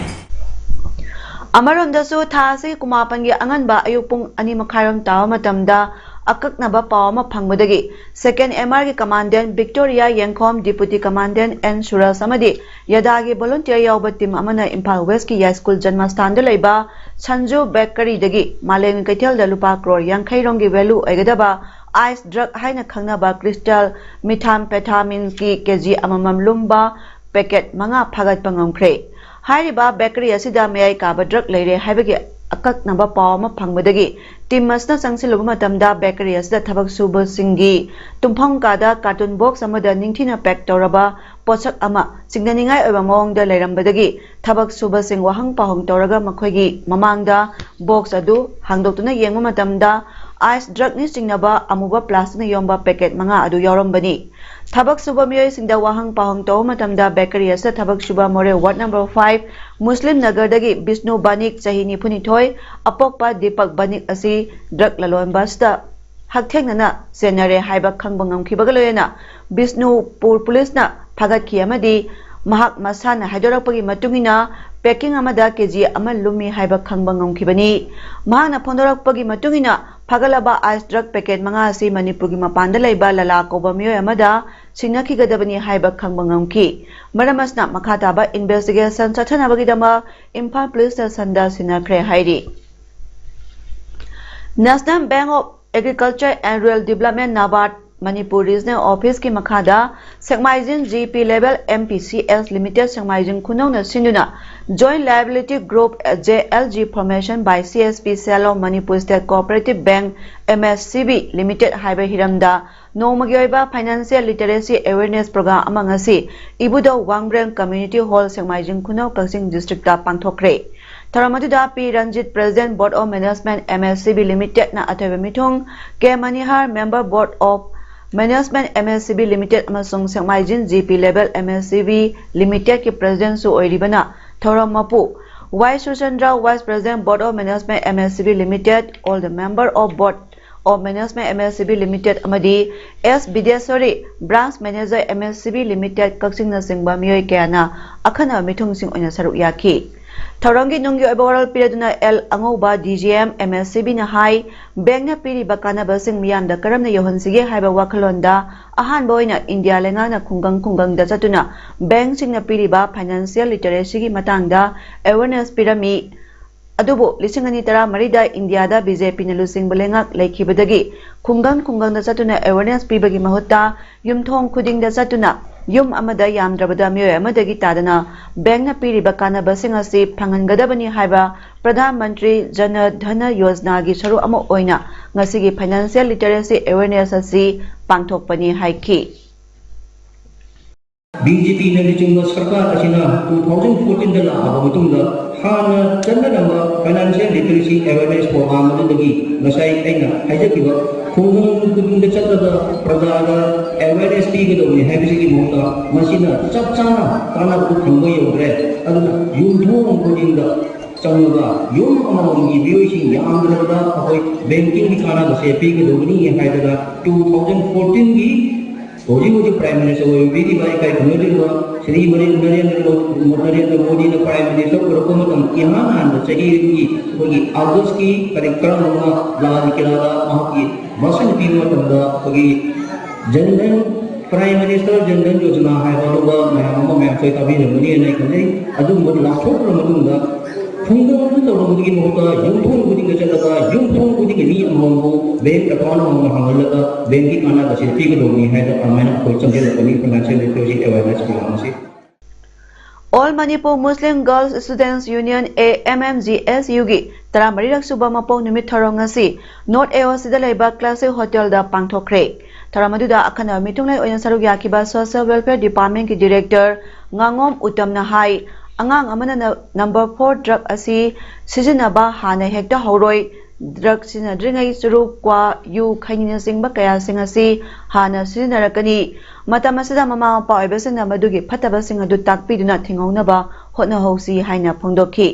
ꯑꯃꯔꯣꯝꯗꯁꯨ ꯊꯥ ꯑꯁꯤꯒꯤ ꯀꯨꯟꯃꯥꯄꯟꯒꯤ ꯑꯉꯟꯕ ꯑꯌꯨꯛ ꯄꯨꯡ ꯑꯅꯤ ꯃꯈꯥꯏꯔꯣꯝ ꯇꯥꯕ ꯃꯇꯝꯗ ꯑꯀꯛꯅꯕ ꯄꯥꯎ ꯑꯃ ꯐꯪꯕꯗꯒꯤ Second M R ꯒꯤ Commandant Victoria ꯌꯦꯡꯈꯣꯝ, Deputy Commandant N ꯁꯨꯔꯖ ꯑꯃꯗꯤ ꯌꯥꯗꯥꯒꯤ volunteer ꯌꯥꯎꯕ team ꯑꯃꯅ ꯏꯝꯐꯥꯜ West ꯀꯤ ꯌꯥꯏꯁ꯭ꯀꯨꯜ ꯖꯟꯃꯁꯊꯥꯟꯗ ꯂꯩꯕ ꯁꯟꯖꯨ bakery ꯗꯒꯤ ꯃꯥꯂꯦꯝꯒꯤ ꯀꯩꯊꯦꯜꯗ ꯂꯨꯄꯥ ꯀ꯭ꯔꯣꯔ ꯌꯥꯡꯈꯩ ꯔꯣꯝꯒꯤ value ꯑꯣꯏꯒꯗꯕ ice drug ꯍꯥꯏꯅ ꯈꯪꯅꯕ crystal methamphetamine ꯒꯤ KG ꯑꯃꯃꯝ ꯂꯨꯝꯕ packet ꯃꯉꯥ ꯐꯥꯒꯠꯄ ꯉꯝꯈ꯭ꯔꯦ꯫ ꯍꯥꯏꯔꯤꯕ bakery ꯑꯁꯤꯗ ꯃꯌꯥꯏ ꯀꯥꯕ drug ꯂꯩꯔꯦ ꯍꯥꯏꯕꯒꯤ ꯑꯀꯛꯅꯕ ꯄꯥꯎ ꯑꯃ ꯐꯪꯕꯗꯒꯤ team ꯑꯁꯤꯅ ꯆꯪꯁꯤꯜꯂꯨꯕ ꯃꯇꯝꯗ bakery ꯑꯁꯤꯗ ꯊꯕꯛ ꯁꯨꯕꯁꯤꯡꯒꯤ ꯇꯨꯝꯐꯝ ꯀꯥꯗ carton box ꯑꯃꯗ ꯅꯤꯡꯊꯤꯅ pack ꯇꯧꯔꯕ ꯄꯣꯠꯁꯛ ꯑꯃ ꯆꯤꯡꯅꯅꯤꯡꯉꯥꯏ ꯑꯣꯏꯕ ꯃꯑꯣꯡꯗ ꯂꯩꯔꯝꯕꯗꯒꯤ ꯊꯕꯛ ꯁꯨꯕꯁꯤꯡ ꯋꯥꯍꯪ ꯄꯥꯎꯍꯪ ꯇꯧꯔꯒ ꯃꯈꯣꯏꯒꯤ ꯃꯃꯥꯡꯗ box ꯑꯗꯨ ꯍꯥꯡꯗꯣꯛꯇꯨꯅ ꯌꯦꯡꯕ ꯃꯇꯝꯗ ice drug ꯅ ꯆꯤꯡꯅꯕ ꯑꯃꯨꯕ plastic ꯅ ꯌꯣꯝꯕ packet ꯃꯉꯥ ꯑꯗꯨ ꯌꯥꯎꯔꯝꯕꯅꯤ꯫ ꯊꯕꯛ ꯁꯨꯕ ꯃꯤꯑꯣꯏꯁꯤꯡꯗ ꯋꯥꯍꯪ ꯄꯥꯎꯍꯪ ꯇꯧꯕ ꯃꯇꯝꯗ bakery ꯑꯁꯤꯗ ꯊꯕꯛ ꯁꯨꯕ ꯃꯣꯔꯦ ward number five ꯃꯨꯁꯂꯤꯝ ꯅꯒꯔꯗꯒꯤ ꯕꯤꯁꯅꯨ ꯕꯥꯅꯤꯛ, ꯆꯍꯤ ꯅꯤꯐꯨ ꯅꯤꯊꯣꯏ, ꯑꯄꯣꯛꯄ ꯗꯤꯄꯛ ꯕꯥꯅꯤꯛ ꯑꯁꯤ drug ꯂꯂꯣꯟꯕ ꯑꯁꯤꯗ ꯍꯛꯊꯦꯡꯅꯅ ꯆꯦꯟꯅꯔꯦ ꯍꯥꯏꯕ ꯈꯪꯕ ꯉꯝꯈꯤꯕꯒ ꯂꯣꯏꯅꯅ ꯕꯤꯁꯅꯨꯄꯨꯔ police ꯅ ꯐꯥꯒꯠꯈꯤ ꯑꯃꯗꯤ ꯃꯍꯥꯛ ꯃꯁꯥꯅ ꯍꯥꯏꯗꯣꯔꯛꯄꯒꯤ ꯃꯇꯨꯡ ꯏꯟꯅ packing ꯑꯃꯗ KG ꯑꯃ ꯂꯨꯝꯃꯤ ꯍꯥꯏꯕ ꯈꯪꯕ ꯉꯝꯈꯤꯕꯅꯤ꯫ ꯃꯍꯥꯛꯅ ꯐꯣꯡꯗꯣꯔꯛꯄꯒꯤ ꯃꯇꯨꯡ ꯏꯟꯅ ꯐꯥꯒꯠꯂꯕ ice drug packet ꯃꯉꯥ ꯑꯁꯤ ꯃꯅꯤꯄꯨꯔꯒꯤ ꯃꯄꯥꯟꯗ ꯂꯩꯕ ꯂꯂꯥ ꯀꯧꯕ ꯃꯤꯑꯣꯏ ꯑꯃꯗ ꯁꯤꯡꯅꯈꯤꯒꯗꯕꯅꯤ ꯍꯥꯏꯕ ꯈꯪꯕ ꯉꯝꯈꯤ꯫ ꯃꯔꯝ ꯑꯁꯤꯅ ꯃꯈꯥ ꯇꯥꯕ investigation ꯆꯠꯊꯅꯕꯒꯤꯗꯃꯛ ꯏꯝꯐꯥꯜ police station ꯗ ꯁꯤꯟꯅꯈ꯭ꯔꯦ ꯍꯥꯏꯔꯤ꯫ National Bank of Agriculture and Rural Development, NABARD, Manipur Regional Office ꯀꯤ ꯃꯈꯥꯗ ꯁꯦꯛꯃꯥꯏꯖꯤꯡ G P Label M P C S Limited ꯁꯦꯛꯃꯥꯏꯖꯤꯡ ꯈꯨꯅꯧꯅ ꯁꯤꯟꯗꯨꯅ Joint Liability Group, J L G, Formation by C S P Cell of Manipur State Cooperative Bank, M S C B Limited ꯍꯥꯏꯕ ꯍꯤꯔꯝꯗ ꯅꯣꯡꯃꯒꯤ ꯑꯣꯏꯕ financial literacy awareness program ꯑꯃ ꯉꯁꯤ ꯏꯕꯨꯙꯧ ꯋꯥꯡꯕ꯭ꯔꯦꯝ Community Hall, ꯁꯦꯛꯃꯥꯏꯖꯤꯡ ꯈꯨꯅꯧ, ꯀꯛꯆꯤꯡ district ꯇ ꯄꯥꯡꯊꯣꯛꯈ꯭ꯔꯦ꯫ ꯊꯧꯔꯝ ꯑꯗꯨꯗ ꯄꯤ Ranjit, President, Board of Management, M S C B Limited ꯅ ꯑꯊꯣꯏꯕ ꯃꯤꯊꯨꯡ, ꯀꯦ ꯃꯅꯤꯍꯥꯔ, Member, Board of Management, M S C B Limited ꯑꯃꯁꯨꯡ ꯁꯦꯛꯃꯥꯏꯖꯤꯡ G P Label M S C B Limited ꯀꯤ President ꯁꯨ ꯑꯣꯏꯔꯤꯕꯅ ꯊꯧꯔꯝ ꯃꯄꯨ, ꯋꯥꯏ Surchandra, Vice President, Board of Management, M S C B Limited, all the Member of Board of Management, M S C B Limited ꯑꯃꯗꯤ ꯑꯦꯁ ꯕꯤꯗ꯭ꯌꯦꯁ꯭ꯋꯔꯤ, Branch Manager, M S C B Limited, ꯀꯛꯆꯤꯡꯅꯆꯤꯡꯕ ꯃꯤꯑꯣꯏ ꯀꯌꯥꯅ ꯑꯈꯟꯅꯕ ꯃꯤꯊꯨꯡꯁꯤꯡ ꯑꯣꯏꯅ ꯁꯔꯨꯛ ꯌꯥꯈꯤ꯫ ꯊꯧꯔꯝꯒꯤ ꯅꯨꯡꯒꯤ ꯑꯣꯏꯕ ꯋꯥꯔꯣꯜ ꯄꯤꯔꯗꯨꯅ ꯑꯦꯜ ꯑꯉꯧꯕ, D G M, M S C ꯕꯤꯅ ꯍꯥꯏ, ꯕꯦꯡꯛꯅ ꯄꯤꯔꯤꯕ ꯀꯥꯟꯅꯕꯁꯤꯡ ꯃꯤꯌꯥꯝꯗ ꯀꯔꯝꯅ ꯌꯧꯍꯟꯁꯤꯒꯦ ꯍꯥꯏꯕ ꯋꯥꯈꯜꯂꯣꯟꯗ ꯑꯍꯥꯟꯕ ꯑꯣꯏꯅ ꯏꯟꯗꯤꯌꯥ ꯂꯩꯉꯥꯛꯅ ꯈꯨꯡꯒꯪ ꯈꯨꯡꯒꯪꯗ ꯆꯠꯇꯨꯅ ꯕꯦꯡꯛꯁꯤꯡꯅ ꯄꯤꯔꯤꯕ ꯐꯥꯏꯅꯥꯟꯁꯤꯌꯦꯜ ꯂꯤꯇꯔꯦꯁꯤꯒꯤ ꯃꯇꯥꯡꯗ ꯑꯦꯋꯦꯔꯅꯦꯁ ꯄꯤꯔꯝꯃꯤ꯫ ꯑꯗꯨꯕꯨ ꯂꯤꯁꯤꯡ ꯑꯅꯤ ꯇꯔꯥ ꯃꯔꯤꯗ ꯏꯟꯗꯤꯌꯥꯗ ꯕꯤ ꯖꯦ ꯄꯤꯅ ꯂꯨꯆꯤꯡꯕ ꯂꯩꯉꯥꯛ ꯂꯩꯈꯤꯕꯗꯒꯤ ꯈꯨꯡꯒꯪ ꯈꯨꯡꯒꯪꯗ ꯆꯠꯇꯨꯅ ꯑꯦꯋꯦꯔꯅꯦꯁ ꯄꯤꯕꯒꯤ ꯃꯍꯨꯠꯇ ꯌꯨꯝꯊꯣꯡ ꯈꯨꯗꯤꯡꯗ ꯆꯠꯇꯨꯅ ꯌꯨꯝ ꯑꯃꯗ ꯌꯥꯝꯗ꯭ꯔꯕꯗ ꯃꯤꯑꯣꯏ ꯑꯃꯗꯒꯤ ꯇꯥꯗꯅ ꯕꯦꯡꯛꯅ ꯄꯤꯔꯤꯕ ꯀꯥꯟꯅꯕꯁꯤꯡ ꯑꯁꯤ ꯐꯪꯍꯟꯒꯗꯕꯅꯤ ꯍꯥꯏꯕ ꯄ꯭ꯔꯙꯥꯟ ꯃꯟꯇ꯭ꯔꯤ ꯖꯅ ꯙꯅ ꯌꯣꯖꯅꯥꯒꯤ ꯁꯔꯨꯛ ꯑꯃ ꯑꯣꯏꯅ ꯉꯁꯤꯒꯤ ꯐꯥꯏꯅꯥꯟꯁꯤꯌꯦꯜ ꯂꯤꯇꯔꯦꯁꯤ ꯑꯦꯋꯦꯔꯅꯦꯁ ꯑꯁꯤ ꯄꯥꯡꯊꯣꯛꯄꯅꯤ ꯍꯥꯏꯈꯤ꯫ ꯕꯤ ꯖꯦ ꯄꯤꯅ ꯂꯨꯆꯤꯡꯕ ꯁꯔꯀꯥꯔ ꯑꯁꯤꯅ ꯇꯨ ꯊꯥꯎꯖꯟ ꯐꯣꯔꯇꯤꯟꯗ ꯂꯥꯛꯂꯕ ꯃꯇꯨꯡꯗ ꯍꯥꯟꯅ ꯆꯠꯅꯔꯝꯕ ꯐꯥꯏꯅꯥꯟꯁꯤꯌꯦꯜ ꯂꯤꯇꯔꯦꯁꯤ ꯑꯦꯋꯦꯔꯅꯦꯁ ꯄ꯭ꯔꯣꯒ꯭ꯔꯥꯝ ꯑꯗꯨꯗꯒꯤ ꯉꯁꯥꯏ ꯑꯩꯅ ꯍꯥꯏꯖꯈꯤꯕ ꯈꯨꯡꯒꯪ ꯈꯨꯗꯤꯡꯗ ꯆꯠꯂꯒ ꯄ꯭ꯔꯖꯥꯗ ꯑꯦꯋꯦꯔꯅꯦꯁ ꯄꯤꯒꯗꯕꯅꯤ ꯍꯥꯏꯕꯁꯤꯒꯤ ꯃꯍꯨꯠꯇ ꯃꯁꯤꯅ ꯆꯞ ꯆꯥꯅ ꯀꯥꯟꯅꯕꯗꯨ ꯐꯪꯕ ꯌꯧꯗ꯭ꯔꯦ꯫ ꯑꯗꯨꯅ ꯌꯨꯝꯊꯣꯡ ꯈꯨꯗꯤꯡꯗ ꯆꯪꯂꯒ ꯌꯨꯝ ꯑꯃꯃꯝꯒꯤ ꯃꯤꯑꯣꯏꯁꯤꯡ ꯌꯥꯝꯗ꯭ꯔꯕꯗ ꯑꯩꯈꯣꯏ ꯕꯦꯡꯀꯤꯡꯒꯤ ꯀꯥꯟꯅꯕꯁꯦ ꯄꯤꯒꯗꯧꯕꯅꯤ ꯍꯥꯏꯗꯅ ꯇꯨ ꯊꯥꯎꯖꯟ ꯐꯣꯔꯇꯤꯟꯒꯤ ꯍꯧꯖꯤꯛ ꯍꯧꯖꯤꯛ ꯄ꯭ꯔꯥꯏꯝ ꯃꯤꯅꯤꯁꯇꯔ ꯑꯣꯏꯕꯤꯔꯤꯕ ꯏꯀꯥꯏ ꯈꯨꯝꯅꯗ꯭ꯔꯤꯕ ꯁ꯭ꯔꯤ ꯃꯔꯤ- ꯅꯔꯦꯟꯗ꯭ꯔ ꯃꯣ- ꯅꯔꯦꯟꯗ꯭ꯔ ꯃꯣꯗꯤꯅ ꯄ꯭ꯔꯥꯏꯝ ꯃꯤꯅꯤꯁꯇꯔ ꯑꯣꯏꯔꯛꯄ ꯃꯇꯝ ꯏꯍꯥꯟ ꯍꯥꯟꯕ ꯆꯍꯤ ꯑꯗꯨꯒꯤ ꯑꯩꯈꯣꯏꯒꯤ ꯑꯥꯒꯁꯀꯤ ꯇꯥꯔꯤꯛ ꯇꯔꯥꯃꯉꯥ ꯂꯥꯜ ꯀꯤꯂꯥꯗ ꯃꯍꯥꯛꯀꯤ ꯚꯥꯁꯟ ꯄꯤꯕ ꯃꯇꯝꯗ ꯑꯩꯈꯣꯏꯒꯤ ꯖꯟ ꯙꯟ ꯄ꯭ꯔꯥꯏꯝ ꯃꯤꯅꯤꯁꯇꯔ ꯖꯟ ꯙꯟ ꯌꯣꯖꯅꯥ ꯍꯥꯏꯕ ꯑꯗꯨꯒ ꯃꯌꯥꯝ ꯑꯃ ꯃꯌꯥꯝ ꯁꯣꯏ ꯇꯥꯕꯤꯔꯝꯒꯅꯤ ꯍꯥꯏꯅ ꯑꯩ ꯈꯟꯖꯩ꯫ ꯑꯗꯨꯒꯨꯝꯕ ꯂꯥꯎꯊꯣꯛꯈ꯭ꯔ ꯃꯇꯨꯡꯗ ꯈꯨꯡꯒꯪꯗ ꯇꯧꯔꯝꯕꯗꯨꯒꯤ ꯃꯍꯨꯠꯇ ꯌꯨꯝꯊꯣꯡ ꯈꯨꯗꯤꯡꯗ ꯆꯠꯂꯒ ꯌꯨꯝꯊꯣꯡ ꯈꯨꯗꯤꯡꯒꯤ ꯃꯤ ꯑꯃꯃꯝꯕꯨ ꯕꯦꯡꯛ ꯑꯦꯀꯥꯎꯟ ꯑꯃꯃꯝ ꯍꯥꯡꯍꯜꯂꯒ ꯕꯦꯡꯛꯀꯤ ꯀꯥꯟꯅꯕꯁꯦ ꯄꯤꯒꯗꯧꯕꯅꯤ ꯍꯥꯏꯅ ꯑꯗꯨꯃꯥꯏꯅ ꯑꯩꯈꯣꯏ ꯆꯪꯁꯤꯜꯂꯛꯄꯅꯤ ꯐꯥꯏꯅꯥꯟꯁꯤꯌꯦꯜ ꯂꯤꯇꯔꯦꯁꯤ ꯑꯦꯋꯦꯔꯅꯦꯁ ꯄ꯭ꯔꯣꯒ꯭ꯔꯥꯝ ꯑꯁꯤ꯫ All Manipur Muslim Girls Students Union, A M M G S U ꯒꯤ ꯇꯔꯥꯃꯔꯤꯔꯛ ꯁꯨꯕ ꯃꯄꯣꯛ ꯅꯨꯃꯤꯠ ꯊꯧꯔꯝ ꯉꯁꯤ North A O C ꯗ ꯂꯩꯕ Classic Hotel ꯗ ꯄꯥꯡꯊꯣꯛꯈ꯭ꯔꯦ꯫ ꯊꯧꯔꯝ ꯑꯗꯨꯗ ꯑꯈꯟꯅꯕ ꯃꯤꯊꯨꯡꯂꯦꯟ ꯑꯣꯏꯅ ꯁꯔꯨꯛ ꯌꯥꯈꯤꯕ Social Welfare Department ꯀꯤ Director ꯉꯥꯉꯣꯝ ꯎꯇꯝꯅ ꯍꯥꯏ, ꯑꯉꯥꯡ ꯑꯃꯅ ꯅ- number four drug ꯑꯁꯤ ꯁꯤꯖꯤꯟꯅꯕ ꯍꯥꯟꯅ ꯍꯦꯛꯇ ꯍꯧꯔꯣꯏ꯫ Drug ꯁꯤꯖꯤꯟꯅꯗ꯭ꯔꯤꯉꯩ ꯆꯨꯔꯨꯞ, ꯀ꯭ꯋꯥ, ꯌꯨ, ꯈꯩꯅꯤꯅꯆꯤꯡꯕ ꯀꯌꯥꯁꯤꯡ ꯑꯁꯤ ꯍꯥꯟꯅ ꯁꯤꯖꯤꯟꯅꯔꯛꯀꯅꯤ꯫ ꯃꯇꯝ ꯑꯁꯤꯗ ꯃꯃꯥ ꯃꯄꯥ ꯑꯣꯏꯕꯁꯤꯡꯅ ꯃꯗꯨꯒꯤ ꯐꯠꯇꯕꯁꯤꯡ ꯑꯗꯨ ꯇꯥꯛꯄꯤꯗꯨꯅ ꯊꯤꯡꯍꯧꯅꯕ ꯍꯣꯠꯅꯍꯧꯁꯤ ꯍꯥꯏꯅ ꯐꯣꯡꯗꯣꯛꯈꯤ꯫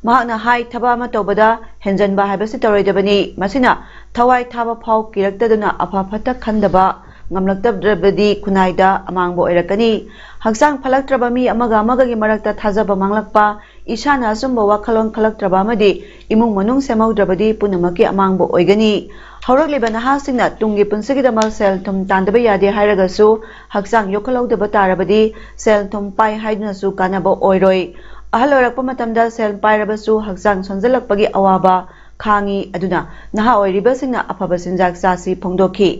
ꯃꯍꯥꯛꯅ ꯍꯥꯏ, ꯊꯕꯛ ꯑꯃ ꯇꯧꯕꯗ ꯍꯦꯟꯖꯟꯕ ꯍꯥꯏꯕꯁꯤ ꯇꯧꯔꯣꯏꯗꯕꯅꯤ꯫ ꯃꯁꯤꯅ ꯊꯋꯥꯏ ꯊꯥꯕ ꯐꯥꯎ ꯀꯤꯔꯛꯇꯗꯨꯅ ꯑꯐ ꯐꯠꯇ ꯈꯟꯗꯕ ꯉꯝꯂꯛꯇ꯭ꯔꯕꯗꯤ ꯈꯨꯟꯅꯥꯏꯗ ꯑꯃꯥꯡꯕ ꯑꯣꯏꯔꯛꯀꯅꯤ꯫ ꯍꯛꯆꯥꯡ ꯐꯠꯂꯛꯇ꯭ꯔꯕ ꯃꯤ ꯑꯃꯒ ꯑꯃꯒꯒꯤ ꯃꯔꯛꯇ ꯊꯥꯖꯕ ꯃꯥꯡꯂꯛꯄ, ꯏꯁꯥꯅ ꯑꯆꯨꯝꯕ ꯋꯥꯈꯜꯂꯣꯟ ꯈꯜꯂꯛꯇ꯭ꯔꯕ ꯑꯃꯗꯤ ꯏꯃꯨꯡ ꯃꯅꯨꯡ ꯁꯦꯝꯍꯧꯗ꯭ꯔꯕꯗꯤ ꯄꯨꯝꯅꯃꯛꯀꯤ ꯑꯃꯥꯡꯕ ꯑꯣꯏꯒꯅꯤ꯫ ꯍꯧꯔꯛꯂꯤꯕ ꯅꯍꯥꯁꯤꯡꯅ ꯇꯨꯡꯒꯤ ꯄꯨꯟꯁꯤꯒꯤꯗꯃꯛ ꯁꯦꯜ ꯊꯨꯝ ꯇꯥꯟꯗꯕ ꯌꯥꯗꯦ ꯍꯥꯏꯔꯒꯁꯨ, ꯍꯛꯆꯥꯡ ꯌꯣꯛꯈꯠꯍꯧꯗꯕ ꯇꯥꯔꯕꯗꯤ ꯁꯦꯜ ꯊꯨꯝ ꯄꯥꯏ ꯍꯥꯏꯗꯨꯅꯁꯨ ꯀꯥꯟꯅꯕ ꯑꯣꯏꯔꯣꯏ꯫ ꯑꯍꯜ ꯑꯣꯏꯔꯛꯄ ꯃꯇꯝꯗ ꯁꯦꯜ ꯄꯥꯏꯔꯕꯁꯨ ꯍꯛꯆꯥꯡ ꯁꯣꯟꯖꯜꯂꯛꯄꯒꯤ ꯑꯋꯥꯕ ꯈꯥꯡꯉꯤ꯫ ꯑꯗꯨꯅ ꯅꯍꯥ ꯑꯣꯏꯔꯤꯕꯁꯤꯡꯅ ꯑꯐꯕ ꯆꯤꯟꯖꯥꯛ ꯆꯥꯁꯤ ꯐꯣꯡꯗꯣꯛꯈꯤ꯫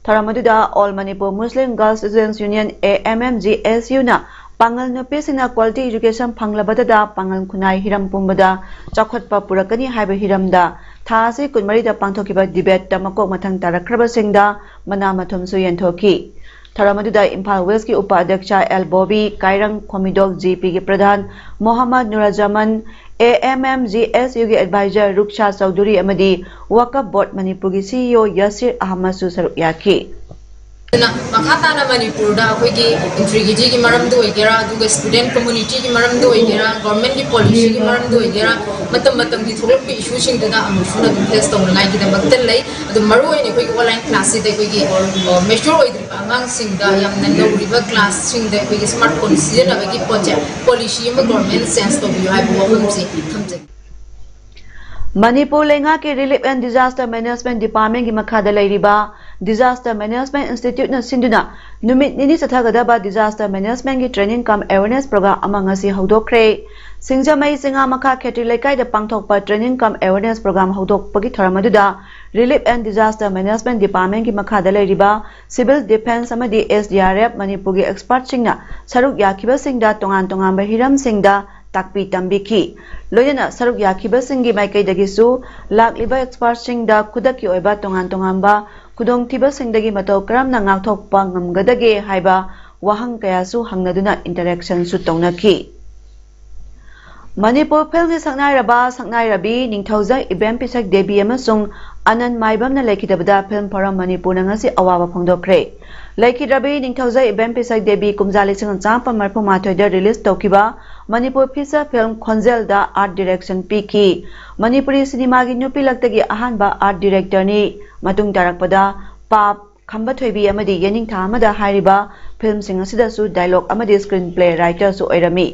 ꯊꯧꯔꯝ ꯑꯗꯨꯗ All Manipur Muslim Girls Students Union, A M M G S U ꯅ ꯄꯥꯡꯒꯜ ꯅꯨꯄꯤꯁꯤꯡꯅ quality education ꯐꯪꯂꯕꯗꯇ ꯄꯥꯡꯒꯜ ꯈꯨꯟꯅꯥꯏ ꯍꯤꯔꯝ ꯄꯨꯝꯕꯗ ꯆꯥꯎꯈꯠꯄ ꯄꯨꯔꯛꯀꯅꯤ ꯍꯥꯏꯕ ꯍꯤꯔꯝꯗ ꯊꯥ ꯑꯁꯤ ꯀꯨꯟꯃꯔꯤꯗ ꯄꯥꯡꯊꯣꯛꯈꯤꯕ debate ꯇ ꯃꯀꯣꯛ ꯃꯊꯪ ꯇꯥꯔꯛꯈ꯭ꯔꯕꯁꯤꯡꯗ ꯃꯅꯥ ꯃꯊꯨꯝꯁꯨ ꯌꯦꯟꯊꯣꯛꯈꯤ꯫ ꯊꯧꯔꯝ ꯑꯗꯨꯗ ꯏꯝꯐꯥꯜ West ꯀꯤ ꯎꯄꯥꯙ꯭ꯌꯛꯁ ꯑꯦꯜ ꯕꯣꯕꯤ, ꯀꯥꯏꯔꯪ ꯈꯣꯃꯤꯗꯣꯛ G P ꯒꯤ ꯄ꯭ꯔꯙꯥꯟ Mohammad ꯅꯨꯔꯖꯃꯟ, A M M G S U ꯒꯤ advisor ꯔꯨꯛꯁꯥ ꯆꯧꯙꯨꯔꯤ ꯑꯃꯗꯤ ꯋꯥꯀꯐ ꯕꯣꯔꯗ ꯃꯅꯤꯄꯨꯔꯒꯤ C E O ꯌꯥꯁꯤꯔ ꯑꯍꯃꯗꯁꯨ ꯁꯔꯨꯛ ꯌꯥꯈꯤ꯫ ꯑꯗꯨꯅ ꯃꯈꯥ ꯇꯥꯅ ꯃꯅꯤꯄꯨꯔꯗ ꯑꯩꯈꯣꯏꯒꯤ intrigrity ꯒꯤ ꯃꯔꯝꯗ ꯑꯣꯏꯒꯦꯔꯥ, ꯑꯗꯨꯒ student community ꯒꯤ ꯃꯔꯝꯗ ꯑꯣꯏꯒꯦꯔꯥ, government ꯀꯤ policy ꯒꯤ ꯃꯔꯝꯗ ꯑꯣꯏꯒꯦꯔꯥ, ꯃꯇꯝ ꯃꯇꯝꯒꯤ ꯊꯣꯛꯂꯛꯄ issue ꯁꯤꯡꯗꯨꯅ ꯑꯃꯨꯛꯁꯨ ꯑꯗꯨꯝ face ꯇꯧꯅꯉꯥꯏꯒꯤꯗꯃꯛꯇ ꯂꯩ꯫ ꯑꯗꯨ ꯃꯔꯨꯑꯣꯏꯅ ꯑꯩꯈꯣꯏꯒꯤ online class ꯁꯤꯗ ꯑꯩꯈꯣꯏꯒꯤ, ꯑ, mature ꯑꯣꯏꯗ꯭ꯔꯤꯕ ꯑꯉꯥꯡꯁꯤꯡꯗ, ꯌꯥꯝꯅ ꯅꯧꯔꯤꯕ class ꯁꯤꯡꯗ ꯑꯩꯈꯣꯏꯒꯤ smartphone ꯁꯤꯖꯤꯟꯅꯕꯒꯤ ꯄꯣꯠꯁꯦ, policy ꯑꯃ government change ꯇꯧꯕꯤꯌꯨ ꯍꯥꯏꯕ ꯋꯥꯐꯝꯁꯤ ꯊꯝꯖꯒꯦ꯫ ꯃꯅꯤꯄꯨꯔ ꯂꯩꯉꯥꯛꯀꯤ Relief and Disaster Management Department ꯀꯤ ꯃꯈꯥꯗ ꯂꯩꯔꯤꯕ Disaster Management Institute ꯅ ꯁꯤꯟꯗꯨꯅ ꯅꯨꯃꯤꯠ ꯅꯤꯅꯤ ꯆꯠꯊꯒꯗꯕ Disaster Management ꯀꯤ training cum awareness program ꯑꯃ ꯉꯁꯤ ꯍꯧꯗꯣꯛꯈ꯭ꯔꯦ꯫ ꯁꯤꯡꯖꯃꯩ ꯆꯤꯉꯥꯃꯈꯥ ꯈꯦꯇ꯭ꯔꯤ ꯂꯩꯀꯥꯏꯗ ꯄꯥꯡꯊꯣꯛꯄ training cum awareness program ꯍꯧꯗꯣꯛꯄꯒꯤ ꯊꯧꯔꯝ ꯑꯗꯨꯗ Relief and Disaster Management Department ꯀꯤ ꯃꯈꯥꯗ ꯂꯩꯔꯤꯕ Civil Defence ꯑꯃꯗꯤ S D R F ꯃꯅꯤꯄꯨꯔꯒꯤ expert ꯁꯤꯡꯅ ꯁꯔꯨꯛ ꯌꯥꯈꯤꯕꯁꯤꯡꯗ ꯇꯣꯉꯥꯟ ꯇꯣꯉꯥꯟꯕ ꯍꯤꯔꯝꯁꯤꯡꯗ ꯇꯥꯛꯄꯤ ꯇꯝꯕꯤꯈꯤ꯫ ꯂꯣꯏꯅꯅ ꯁꯔꯨꯛ ꯌꯥꯈꯤꯕꯁꯤꯡꯒꯤ ꯃꯥꯏꯀꯩꯗꯒꯤꯁꯨ ꯂꯥꯛꯂꯤꯕ expert ꯁꯤꯡꯗ ꯈꯨꯗꯛꯀꯤ ꯑꯣꯏꯕ ꯇꯣꯉꯥꯟ ꯇꯣꯉꯥꯟꯕ ꯈꯨꯗꯣꯡꯊꯤꯕꯁꯤꯡꯗꯒꯤ ꯃꯇꯧ ꯀꯔꯝꯅ ꯉꯥꯛꯊꯣꯛꯄ ꯉꯝꯒꯗꯒꯦ ꯍꯥꯏꯕ ꯋꯥꯍꯪ ꯀꯌꯥꯁꯨ ꯍꯪꯅꯗꯨꯅ interaction ꯁꯨ ꯇꯧꯅꯈꯤ꯫ ꯃꯅꯤꯄꯨꯔ ꯐꯤꯜꯝꯒꯤ ꯁꯛꯅꯥꯏꯔꯕ ꯁꯛꯅꯥꯏꯔꯕꯤ ꯅꯤꯡꯊꯧꯖꯥ ꯏꯕꯦꯝ ꯄꯤꯁꯛ ꯗꯦꯕꯤ ꯑꯃꯁꯨꯡ ꯑꯅꯟ ꯃꯥꯏꯕꯝꯅ ꯂꯩꯈꯤꯗꯕꯗ ꯐꯤꯜꯝ ꯐꯣꯔꯝ ꯃꯅꯤꯄꯨꯔꯅ ꯉꯁꯤ ꯑꯋꯥꯕ ꯐꯣꯡꯗꯣꯛꯈ꯭ꯔꯦ꯫ ꯂꯩꯈꯤꯗ꯭ꯔꯕꯤ ꯅꯤꯡꯊꯧꯖꯥ ꯏꯕꯦꯝ ꯄꯤꯁꯛ ꯗꯦꯕꯤ ꯀꯨꯝꯖꯥ ꯂꯤꯁꯤꯡ ꯑꯃ ꯆꯥꯃꯥꯄꯟ ꯃꯔꯤꯐꯨ ꯃꯥꯊꯣꯏꯗ release ꯇꯧꯈꯤꯕ Manipur feature film ꯈꯣꯟꯖꯦꯜꯗ art direction ꯄꯤꯈꯤ꯫ ꯃꯅꯤꯄꯨꯔꯤ ꯁꯤꯅꯦꯃꯥꯒꯤ ꯅꯨꯄꯤ ꯂꯛꯇꯒꯤ ꯑꯍꯥꯟꯕ art director ꯅꯤ꯫ ꯃꯇꯨꯡ ꯇꯥꯔꯛꯄꯗ ꯄꯥꯞ, ꯈꯝꯕ ꯊꯣꯏꯕꯤ ꯑꯃꯗꯤ ꯌꯦꯅꯤꯡꯊꯥ ꯑꯃꯗ ꯍꯥꯏꯔꯤꯕ ꯐꯤꯜꯝꯁꯤꯡ ꯑꯁꯤꯗꯁꯨ dialogue ꯑꯃꯗꯤ screenplay writer ꯁꯨ ꯑꯣꯏꯔꯝꯃꯤ꯫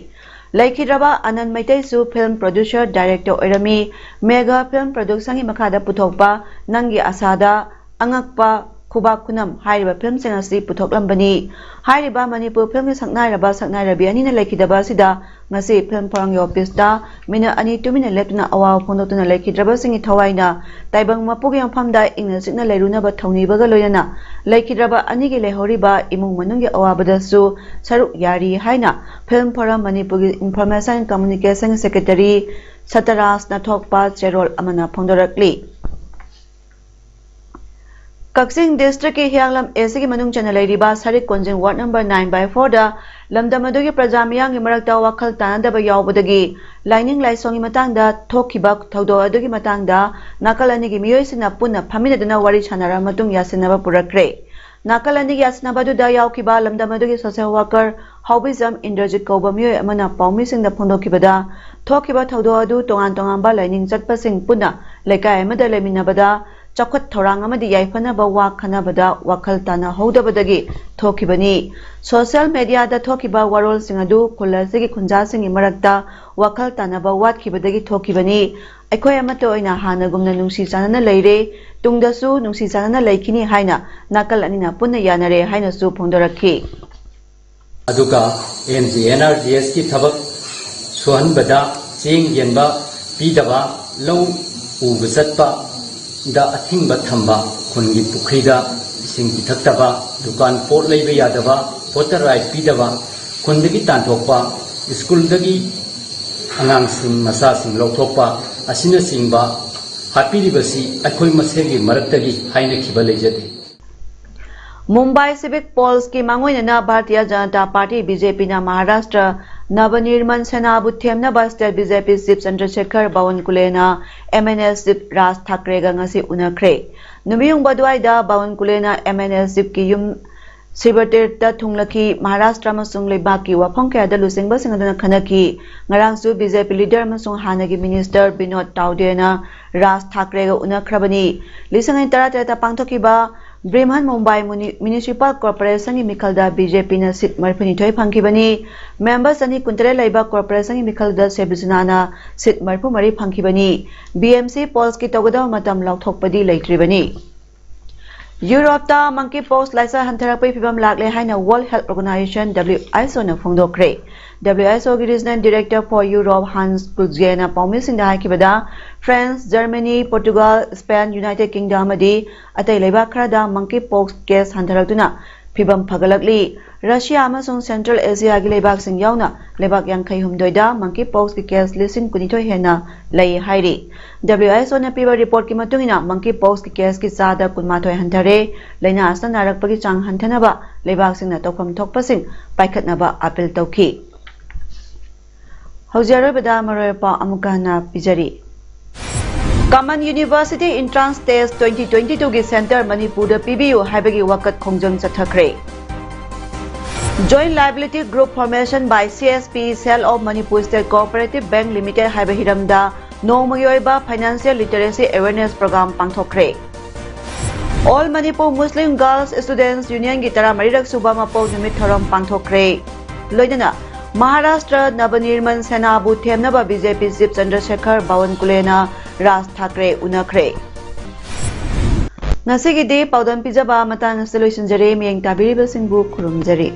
ꯂꯩꯈꯤꯗ꯭ꯔꯕ ꯑꯅꯟ ꯃꯩꯇꯩꯁꯨ film producer, director ꯑꯣꯏꯔꯝꯃꯤ꯫ Mega Film Productionꯒꯤ ꯃꯈꯥꯗ ꯄꯨꯊꯣꯛꯄ ꯅꯪꯒꯤ ꯑꯁꯥꯗ, ꯑꯉꯛꯄ, ꯈꯨꯕꯥꯛ ꯈꯨꯅꯝ ꯍꯥꯏꯔꯤꯕ filmꯁꯤꯡ ꯑꯁꯤ ꯄꯨꯊꯣꯛꯂꯝꯕꯅꯤ꯫ ꯍꯥꯏꯔꯤꯕ ꯃꯅꯤꯄꯨꯔ filmꯒꯤ ꯁꯛꯅꯥꯏꯔꯕ ꯁꯛꯅꯥꯏꯔꯕꯤ ꯑꯅꯤꯅ ꯂꯩꯈꯤꯗꯕ ꯑꯁꯤꯗ ꯉꯁꯤ Film Forumꯒꯤ officeꯇ minute ꯑꯅꯤ ꯇꯨꯃꯤꯟꯅ ꯂꯦꯞꯇꯨꯅ ꯑꯋꯥꯕ ꯐꯣꯡꯗꯣꯛꯇꯨꯅ ꯂꯩꯈꯤꯗ꯭ꯔꯕꯁꯤꯡꯒꯤ ꯊꯋꯥꯏꯅ ꯇꯥꯏꯕꯪ ꯃꯄꯨꯒꯤ ꯃꯐꯝꯗ ꯏꯪꯅ ꯆꯤꯛꯅ ꯂꯩꯔꯨꯅꯕ ꯊꯧꯅꯤꯕꯒ ꯂꯣꯏꯅꯅ ꯂꯩꯈꯤꯗ꯭ꯔꯕ ꯑꯅꯤꯒꯤ ꯂꯩꯍꯧꯔꯤꯕ ꯏꯃꯨꯡ ꯃꯅꯨꯡꯒꯤ ꯑꯋꯥꯕꯗꯁꯨ ꯁꯔꯨꯛ ꯌꯥꯔꯤ ꯍꯥꯏꯅ Film Forum ꯃꯅꯤꯄꯨꯔꯒꯤ Information Communication Secretary ꯁꯇꯔꯥꯖ ꯅꯊꯣꯛꯄ ꯆꯦꯔꯣꯜ ꯑꯃꯅ ꯐꯣꯡꯗꯣꯔꯛꯂꯤ꯫ ꯀꯛꯆꯤꯡ districtꯀꯤ ꯍꯤꯌꯥꯡꯂꯝ ACꯒꯤ ꯃꯅꯨꯡ ꯆꯟꯅ ꯂꯩꯔꯤꯕ ꯁꯔꯤꯛ ꯀꯣꯟꯖꯤꯡ ward number nine by fourꯗ ꯂꯝꯗꯝ ꯑꯗꯨꯒꯤ ꯄ꯭ꯔꯖꯥ ꯃꯤꯌꯥꯝꯒꯤ ꯃꯔꯛꯇ ꯋꯥꯈꯜ ꯇꯥꯅꯗꯕ ꯌꯥꯎꯕꯗꯒꯤ ꯂꯥꯏꯅꯤꯡ ꯂꯥꯏꯁꯣꯟꯒꯤ ꯃꯇꯥꯡꯗ ꯊꯣꯛꯈꯤꯕ ꯊꯧꯗꯣꯛ ꯑꯗꯨꯒꯤ ꯃꯇꯥꯡꯗ ꯅꯥꯀꯜ ꯑꯅꯤꯒꯤ ꯃꯤꯑꯣꯏꯁꯤꯡꯅ ꯄꯨꯟꯅ ꯐꯝꯃꯤꯟꯅꯗꯨꯅ ꯋꯥꯔꯤ ꯁꯥꯟꯅꯔꯕ ꯃꯇꯨꯡ ꯌꯥꯁꯤꯟꯅꯕ ꯄꯨꯔꯛꯈ꯭ꯔꯦ꯫ ꯅꯥꯀꯜ ꯑꯅꯤꯒꯤ ꯌꯥꯁꯤꯟꯅꯕ ꯑꯗꯨꯗ ꯌꯥꯎꯈꯤꯕ ꯂꯝꯗꯝ ꯑꯗꯨꯒꯤ social worker ꯍꯥꯎꯕꯤꯖꯝ ꯏꯟꯗ꯭ꯔꯖꯤꯠ ꯀꯧꯕ ꯃꯤꯑꯣꯏ ꯑꯃꯅ ꯄꯥꯎꯃꯤꯁꯤꯡꯗ ꯐꯣꯡꯗꯣꯛꯈꯤꯕꯗ, ꯊꯣꯛꯈꯤꯕ ꯊꯧꯗꯣꯛ ꯑꯗꯨ ꯇꯣꯉꯥꯟ ꯇꯣꯉꯥꯟꯕ ꯂꯥꯏꯅꯤꯡ ꯆꯠꯄꯁꯤꯡ ꯄꯨꯟꯅ ꯂꯩꯀꯥꯏ ꯑꯃꯗ ꯂꯩꯃꯤꯟꯅꯕꯗ ꯆꯥꯎꯈꯠ ꯊꯧꯔꯥꯡ ꯑꯃꯗꯤ ꯌꯥꯏꯐꯅꯕ ꯋꯥ ꯈꯟꯅꯕꯗ ꯋꯥꯈꯜ ꯇꯥꯅꯍꯧꯗꯕꯗꯒꯤ ꯊꯣꯛꯈꯤꯕꯅꯤ꯫ Social mediaꯗ ꯊꯣꯛꯈꯤꯕ ꯋꯥꯔꯣꯜꯁꯤꯡ ꯑꯗꯨ ꯈꯨꯜ ꯑꯁꯤꯒꯤ ꯈꯨꯟꯖꯥꯁꯤꯡꯒꯤ ꯃꯔꯛꯇ ꯋꯥꯈꯜ ꯇꯥꯅꯕ ꯋꯥꯠꯈꯤꯕꯗꯒꯤ ꯊꯣꯛꯈꯤꯕꯅꯤ꯫ ꯑꯩꯈꯣꯏ ꯑꯃꯠꯇ ꯑꯣꯏꯅ ꯍꯥꯟꯅꯒꯨꯝꯅ ꯅꯨꯡꯁꯤ ꯆꯥꯟꯅꯅ ꯂꯩꯔꯦ, ꯇꯨꯡꯗꯁꯨ ꯅꯨꯡꯁꯤ ꯆꯥꯟꯅꯅ ꯂꯩꯈꯤꯅꯤ ꯍꯥꯏꯅ ꯅꯥꯀꯜ ꯑꯅꯤꯅ ꯄꯨꯟꯅ ꯌꯥꯅꯔꯦ ꯍꯥꯏꯅꯁꯨ ꯐꯣꯡꯗꯣꯔꯛꯈꯤ꯫ ꯑꯗꯨꯒ M G N R G ꯑꯦꯁꯀꯤ ꯊꯕꯛ ꯁꯨꯍꯟꯕꯗ ꯆꯦꯡ ꯌꯦꯟꯕ ꯄꯤꯗꯕ, ꯂꯧ ꯎꯕ ꯆꯠꯄꯗ ꯑꯊꯤꯡꯕ ꯊꯝꯕ, ꯈꯨꯟꯒꯤ ꯄꯨꯈ꯭ꯔꯤꯗ ꯏꯁꯤꯡ ꯄꯤꯊꯛꯇꯕ, ꯗꯨꯀꯥꯟ ꯄꯣꯠ ꯂꯩꯕ ꯌꯥꯗꯕ, voter right ꯄꯤꯗꯕ, ꯈꯨꯟꯗꯒꯤ ꯇꯥꯟꯊꯣꯛꯄ, ꯁ꯭ꯀꯨꯜꯗꯒꯤ ꯑꯉꯥꯡꯁꯤꯡ, ꯃꯆꯥꯁꯤꯡ ꯂꯧꯊꯣꯛꯄ ꯑꯁꯤꯅꯆꯤꯡꯕ ꯍꯥꯞꯄꯤꯔꯤꯕꯁꯤ ꯑꯩꯈꯣꯏ ꯃꯁꯦꯜꯒꯤ ꯃꯔꯛꯇꯒꯤ ꯍꯥꯏꯅꯈꯤꯕ ꯂꯩꯖꯗꯦ꯫ ꯃꯨꯝꯕꯥꯏ Civic Pollꯁꯀꯤ ꯃꯥꯡꯑꯣꯏꯅꯅ ꯚꯥꯔꯇꯤꯌ ꯖꯅꯇꯥ ꯄꯥꯔꯇꯤ, BJPꯅ ꯃꯍꯥꯔꯥꯁꯇ꯭ꯔ ꯅꯕꯅꯤꯔꯃꯟ ꯁꯦꯅꯥꯕꯨ ꯊꯦꯝꯅꯕ state BJP chief ꯆꯟꯗ꯭ꯔꯁꯦꯈꯔ ꯕꯥꯋꯟꯀꯨꯂꯦꯅ MNS chief ꯔꯥꯖ ꯊꯥꯀ꯭ꯔꯦꯒ ꯉꯁꯤ ꯎꯅꯈ꯭ꯔꯦ꯫ ꯅꯨꯃꯤꯠꯌꯨꯡꯕ ꯑꯗꯨꯋꯥꯏꯗ ꯕꯥꯋꯟꯀꯨꯂꯦꯅ MNS chiefꯀꯤ ꯌꯨꯝ ꯁꯤꯕꯇꯤꯔꯇ ꯊꯨꯡꯂꯈꯤ꯫ ꯃꯍꯥꯔꯥꯁꯇ꯭ꯔ ꯑꯃꯁꯨꯡ ꯂꯩꯕꯥꯛꯀꯤ ꯋꯥꯐꯝ ꯀꯌꯥꯗ ꯂꯨꯆꯤꯡꯕꯁꯤꯡ ꯑꯗꯨꯅ ꯈꯟꯅꯈꯤ꯫ ꯉꯔꯥꯡꯁꯨ BJP leader ꯑꯃꯁꯨꯡ ꯍꯥꯟꯅꯒꯤ minister ꯕꯤꯅꯣꯗ ꯇꯥꯎꯗꯦꯅ ꯔꯥꯖ ꯊꯥꯀ꯭ꯔꯦꯒ ꯎꯅꯈ꯭ꯔꯕꯅꯤ꯫ ꯂꯤꯁꯤꯡ ꯑꯅꯤ ꯇꯔꯥꯇꯔꯦꯠꯇ ꯄꯥꯡꯊꯣꯛꯈꯤꯕ Brihan Mumbai ꯃꯨꯅꯤ-, municipal ꯀꯣꯔꯄꯣꯔꯦꯁꯟꯒꯤ ꯃꯤꯈꯜꯗ B J ꯄꯤꯅ ꯁꯤꯠ ꯃꯔꯤꯐꯨꯅꯤꯊꯣꯏ ꯐꯪꯈꯤꯕꯅꯤ꯫ ꯃꯦꯝꯕꯔ ꯆꯅꯤ ꯀꯨꯟꯇꯔꯦꯠ ꯂꯩꯕ ꯀꯣꯔꯄꯣꯔꯦꯁꯟꯒꯤ ꯃꯤꯈꯜꯗ ꯁꯤꯕ ꯁꯦꯅꯥꯅ ꯁꯤꯠ ꯃꯔꯤꯐꯨꯃꯔꯤ ꯐꯪꯈꯤꯕꯅꯤ꯫ ꯕꯤ ꯑꯦꯝ ꯁꯤ ꯄꯣꯜꯁꯀꯤ ꯇꯧꯒꯗꯕ ꯃꯇꯝ ꯂꯥꯎꯊꯣꯛꯄꯗꯤ ꯂꯩꯇ꯭ꯔꯤꯕꯅꯤ꯫ ꯌꯨꯔꯣꯞꯇ monkeypox ꯂꯥꯏꯆꯠ ꯍꯟꯊꯔꯛꯄꯒꯤ ꯐꯤꯕꯝ ꯂꯥꯛꯂꯦ ꯍꯥꯏꯅ World Health Organization, W H O ꯅ ꯐꯣꯡꯗꯣꯛꯈ꯭ꯔꯦ꯫ W H O ꯒꯤ Regional Director for Europe, Hans Kluge ꯅ ꯄꯥꯎꯃꯤꯁꯤꯡꯗ ꯍꯥꯏꯈꯤꯕꯗ, France, Germany, Portugal, Spain, United Kingdom ꯑꯃꯗꯤ ꯑꯇꯩ ꯂꯩꯕꯥꯛ ꯈꯔꯗ monkeypox ꯀꯦꯁ ꯍꯟꯊꯔꯛꯇꯨꯅ ꯐꯤꯕꯝ ꯐꯒꯠꯂꯛꯂꯤ꯫ ꯔꯁꯤꯌꯥ ꯑꯃꯁꯨꯡ ꯁꯦꯟꯇ꯭ꯔꯦꯜ ꯑꯦꯁꯤꯌꯥꯒꯤ ꯂꯩꯕꯥꯛꯁꯤꯡ ꯌꯥꯎꯅ ꯂꯩꯕꯥꯛ ꯌꯥꯡꯈꯩ ꯍꯨꯝꯗꯣꯏꯗ monkeypox ꯀꯤ ꯀꯦꯁ ꯂꯤꯁꯤꯡ ꯀꯨꯟꯅꯤꯊꯣꯏ ꯍꯦꯟꯅ ꯂꯩ ꯍꯥꯏꯔꯤ꯫ W H O ꯅ ꯄꯤꯕ ꯔꯤꯄꯣꯔꯠꯀꯤ ꯃꯇꯨꯡ ꯏꯟꯅ, monkeypox ꯀꯤ ꯀꯦꯁꯀꯤ ꯆꯥꯗ ꯀꯨꯟꯃꯥꯊꯣꯏ ꯍꯟꯊꯔꯦ꯫ ꯂꯥꯏꯅꯥ ꯑꯁꯤꯅ ꯅꯥꯔꯛꯄꯒꯤ ꯆꯥꯡ ꯍꯟꯊꯅꯕ ꯂꯩꯕꯥꯛꯁꯤꯡꯅ ꯇꯧꯐꯝ ꯊꯣꯛꯄꯁꯤꯡ ꯄꯥꯏꯈꯠꯅꯕ ꯑꯥꯄꯤꯜ ꯇꯧꯈꯤ꯫ ꯍꯧꯖꯤꯛ ꯑꯔꯣꯏꯕꯗ ꯃꯔꯨꯑꯣꯏꯕ ꯄꯥꯎ ꯑꯃꯨꯛꯀ ꯍꯟꯅ ꯄꯤꯖꯔꯤ꯫ Common University Entrance Test twenty twenty-two ꯒꯤ ꯁꯦꯟꯇꯔ ꯃꯅꯤꯄꯨꯔꯗ ꯄꯤꯕꯤꯌꯨ ꯍꯥꯏꯕꯒꯤ ꯋꯥꯀꯠ ꯈꯣꯡꯖꯪ ꯆꯠꯊꯈ꯭ꯔꯦ꯫ Joint Liability Group Formation by C S P, Sale of Manipur State Cooperative Bank Limited ꯍꯥꯏꯕ ꯍꯤꯔꯝꯗ ꯅꯣꯡꯃꯒꯤ ꯑꯣꯏꯕ Financial Literacy Awareness Program ꯄꯥꯡꯊꯣꯛꯈ꯭ꯔꯦ꯫ All Manipur Muslim Girls Students Union ꯒꯤ ꯇꯔꯥꯃꯔꯤꯔꯛ ꯁꯨꯕ ꯃꯄꯣꯛ ꯅꯨꯃꯤꯠ ꯊꯧꯔꯝ ꯄꯥꯡꯊꯣꯛꯈ꯭ꯔꯦ꯫ ꯂꯣꯏꯅꯅ ꯃꯍꯥꯔꯥꯁꯇ꯭ꯔ ꯅꯕꯅꯤꯔꯃꯟ ꯁꯦꯅꯥꯕꯨ ꯊꯦꯝꯅꯕ B J P Chief Chandrashekhar ꯕꯥꯋꯟꯀꯨꯂꯦꯅ ꯔꯥꯖ ꯊꯥꯀ꯭ꯔꯦ ꯎꯅꯈ꯭ꯔꯦ꯫ ꯉꯁꯤꯒꯤꯗꯤ ꯄꯥꯎꯗꯝ ꯄꯤꯖꯕ ꯃꯇꯥꯡ ꯑꯁꯤꯗ ꯂꯣꯏꯁꯤꯟꯖꯔꯦ꯫ ꯃꯤꯠꯌꯦꯡ ꯇꯥꯕꯤꯔꯤꯕꯁꯤꯡꯕꯨ ꯈꯨꯔꯨꯝꯖꯔꯤ꯫